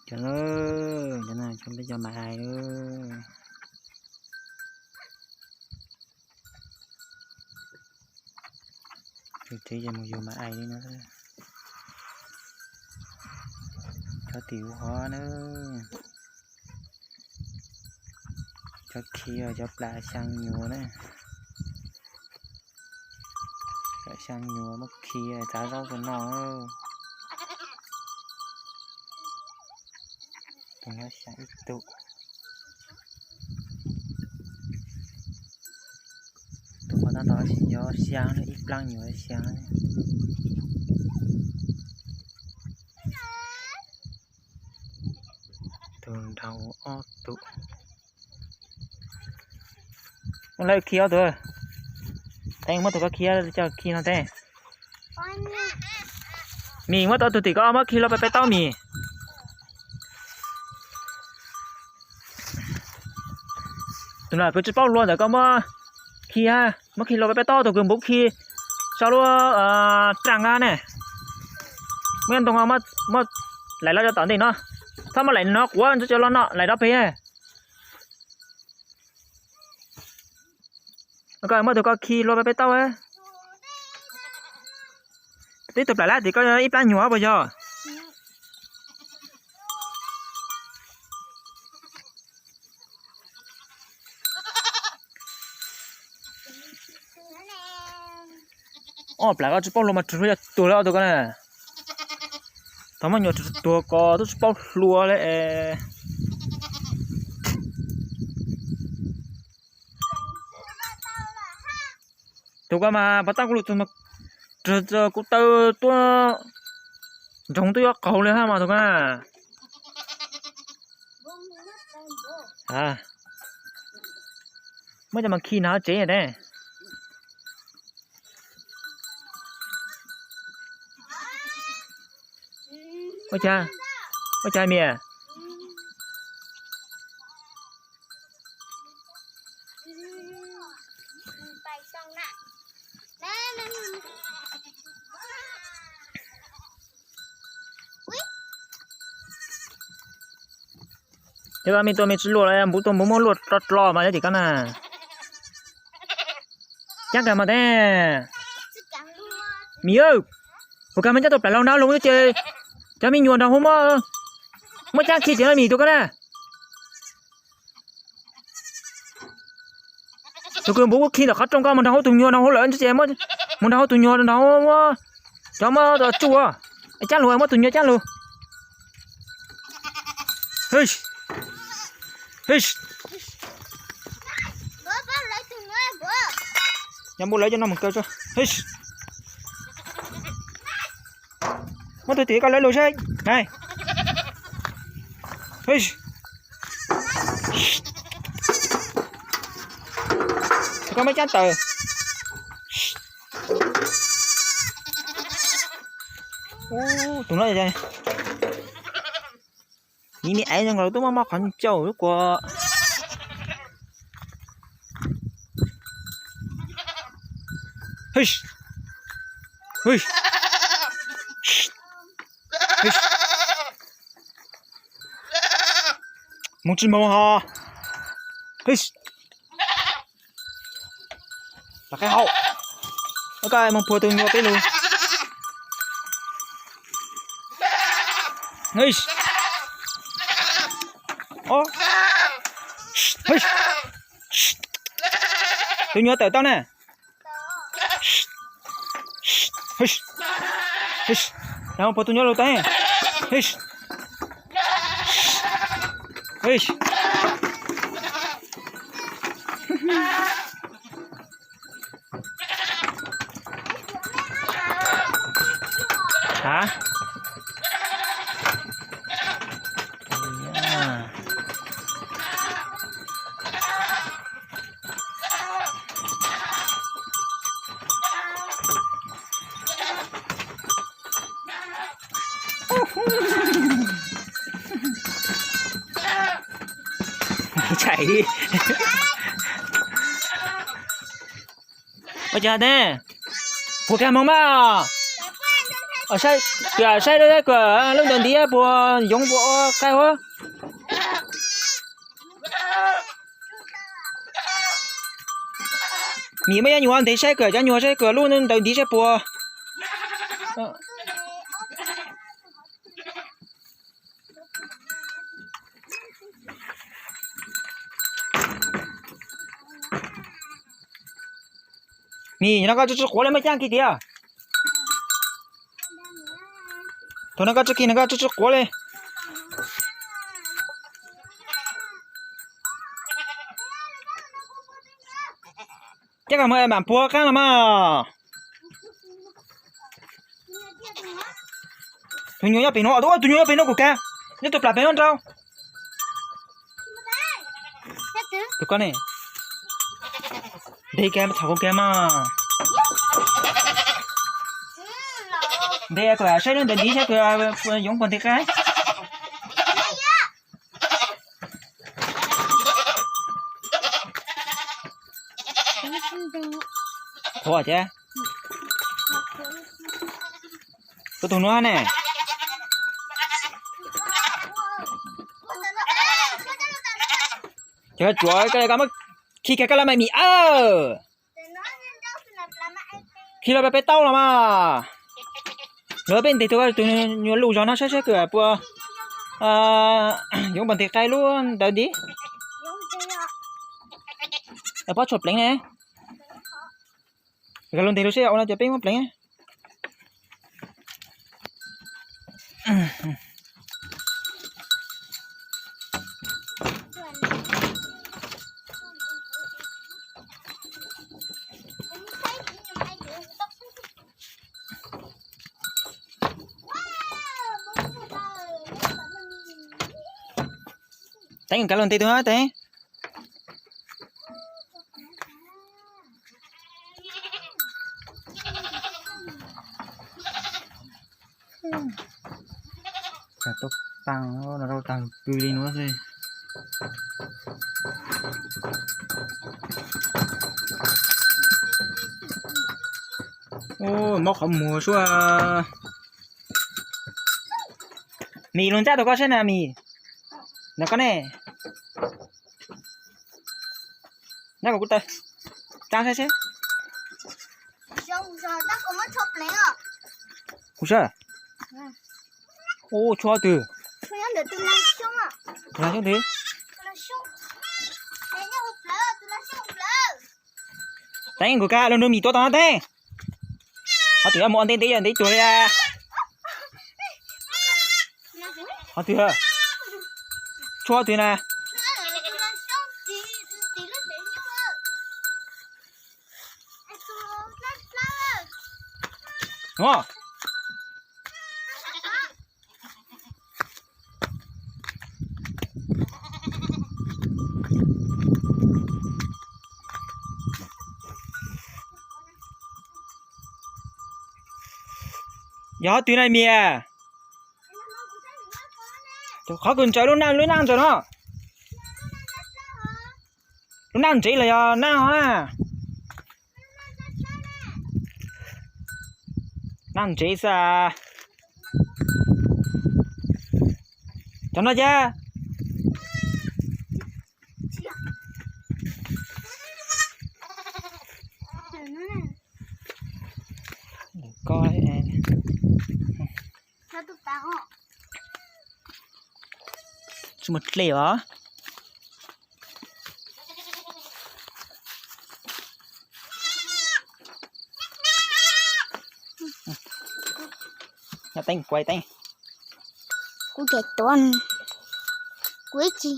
Cov, cov no cov peb cov mas ais lawm. Tus tsev ces mus yug mas ais li no. Cov tim ub hov na. Cov khi cov plam xyaa nyuas na. Plam xyaa nyuas muab khi txav zaub rau noj. Tus no xyaa ib tug. Tus qhov tab tom yog xyaa, ib plaab nyuas xyaa. Tus nraud ob tug. Muab lawv khi ob tug. Teeb muab tus koj khi coj khi no teb. Mis muab tau tus tim ko muab khi los peb peb taub mis. Tus no kuv tsis paub hlua ntawm koj muab khi, muab khi los peb peb taub, tus kws npum khi sau lub raj nqa ne. Muab ntoo muab laim los rau tom ntej no. Txhob muab laim no quav, ntxuav cov los no laim rov pem. Koj muab tus koj khi hlua peb peb taub. Tib tug plam lab tim koj ib plab nyuag puas yog? Ob plam koj tsis paub hlua mas rwg hlua yog tuag lawm ob tug ko na. Thaum muab nyuam rwg tuag ko twb tsis paub hlua li. Tus ko mas pas tab kuv lus tus mas rwg kuv taw tuaj nroog twb yuav qaug li hab mas tus ko na. Muab cov mas khi nrog tsev ne. Ua cas, ua cas mias? Cov ko me tua me tsis luaj los npum tua npum muab luaj tso dlo mas cov tim ko na. Cab kag mas teb. Mis, puas kag mas cab tau plam laug nrag lug ces cov me nyuam nrog hu muab, muab cab khi ces no mis tus ko na. Tus kws npum kuv khi ntawm qhov rooj ko mus nrog hu tus nyuag nrog hu lawm ces mus nrog hu tus nyuag nrog hu muab cov muab tsuj, cab lug muab tus nyuag cab lug. Yog npum lawv cov no mus kaw tso. Muab tus tim ko lawv lug saib na. Koj muab cab tawm. Tus no nyiv me aiv zoo nkaus twb muaj mob qhov ncauj lub kua. Mus tsis mus ho. Lawv qab hau. Koj mus puag tus nyuag peb lug. Tus nyuag tawm tau na. Mus puag tus nyuag lug tau. Tshais. Ua cas ne? Puas kag moog mas? Saib, saib, saib lub ntawd ntiv puas yoov puas o qaib huab. Mim muab cov nyuag ntev saib kawm, cov nyuag saib kawm lub ntawd ntiv saib puas. Mim, no koj tsi tsi quav li, muaj caaj kiag tiag. Thaum no koj tsi kig no koj tsi tsi quav li. Cab kom mam puag qaab los mas. Tus nyuam nyob pem no, tus nyuam nyob pem no kuv kav, nyob tug plam pem no nrau. Tus koj ne, ntev kag thaum kag mas. Ntev kag saib lub ntawd ntiv saib kag yoov puas ntev qaib. Qhuav ces, kuv tus nuav ne. Ces koj tsuav koj muab khi kag koj laj mej mim aw. Khi los peb tau los mas. Lawv peb ntes tus, tus nyuag luj zog no saib saib kawm puas yoov puas ntev qaib lub ntawd ntiv. Pob tshuaj pleev ne. Koj lug ntes lug seb ua no ces peb muab pleev. Teev, kav lug ntes tus no teev. Tau taag, rau taag pw li nuav xwb. Mob qhov muag suab. Mim, lug ntsab tau koj seb na Mim. Nov koj ne. Nyob kuv kuv taw. Tsaa saib seb. Kuv saib. Ub, tshuab twg? Tus lag xyoob twg? Teev, kuv kav lug nrug Mim tua tau no teev. Qhov twg mus ua ntev ntev yog ntev cuag li. Qhov twg? Tshuab twg na? Yog qhov twg na Mim? Qhov kws ntsaws lub naj, lub naj ntsaws no. Lub naj ntsev los yog naj ho na? Naj ntsev xwb. Cov no cas? Tsis muaj dlej os. Teeb, kuv teeb. Kuv ces tuav, kuv ib tsi.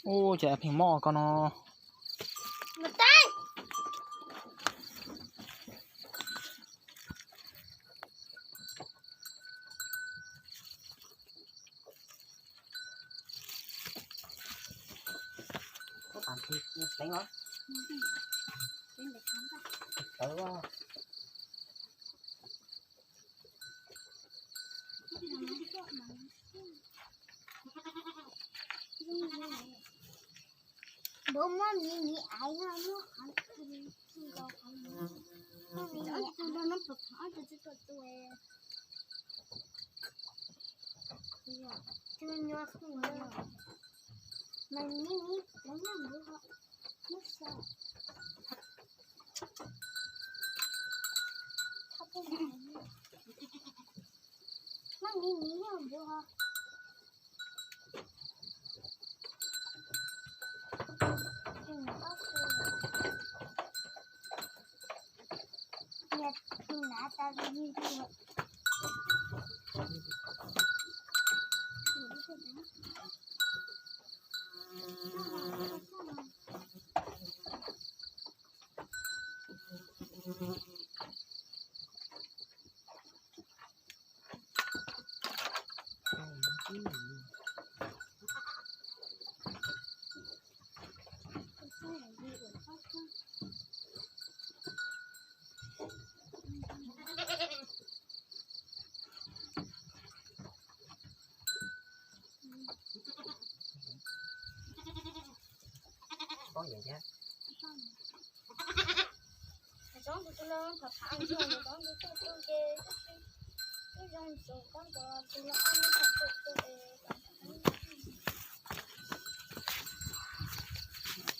Ub, ces pheej mob ko no. Npua muab miv miv aiv no muab qhov, muab miv miv aiv no pom ob tug tsis tuaj tua. Mas miv miv muab npua ho muab sa. Muab miv miv npua ho.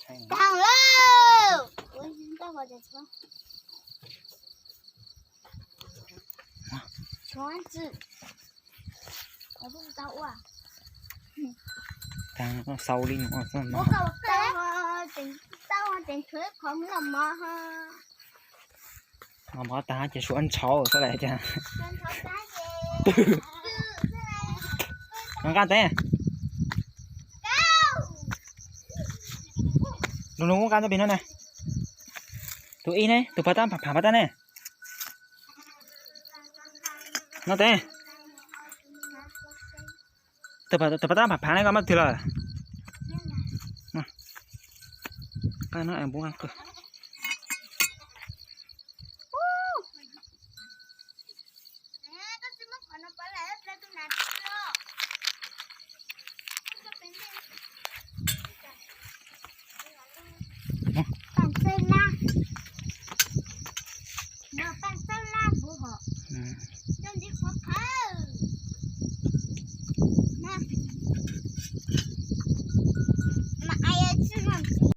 Tag lawm. Ua ntau qhov ces tshuav, tshuav tsi, qhov twg tau ua. Tag xau li no. Tau, tseem tshuav ib qhov mov mov ho. Mov mov tag ces suav ntshauv xwb lawm cas. Nqa teb. Lug lug nqa teb pem no na. Tus ib ne, tus phav tab phav phav tab ne. No teb. Tus phav tab phav phav ne koj muab twg lawm? Nqa no es npua nqa qw.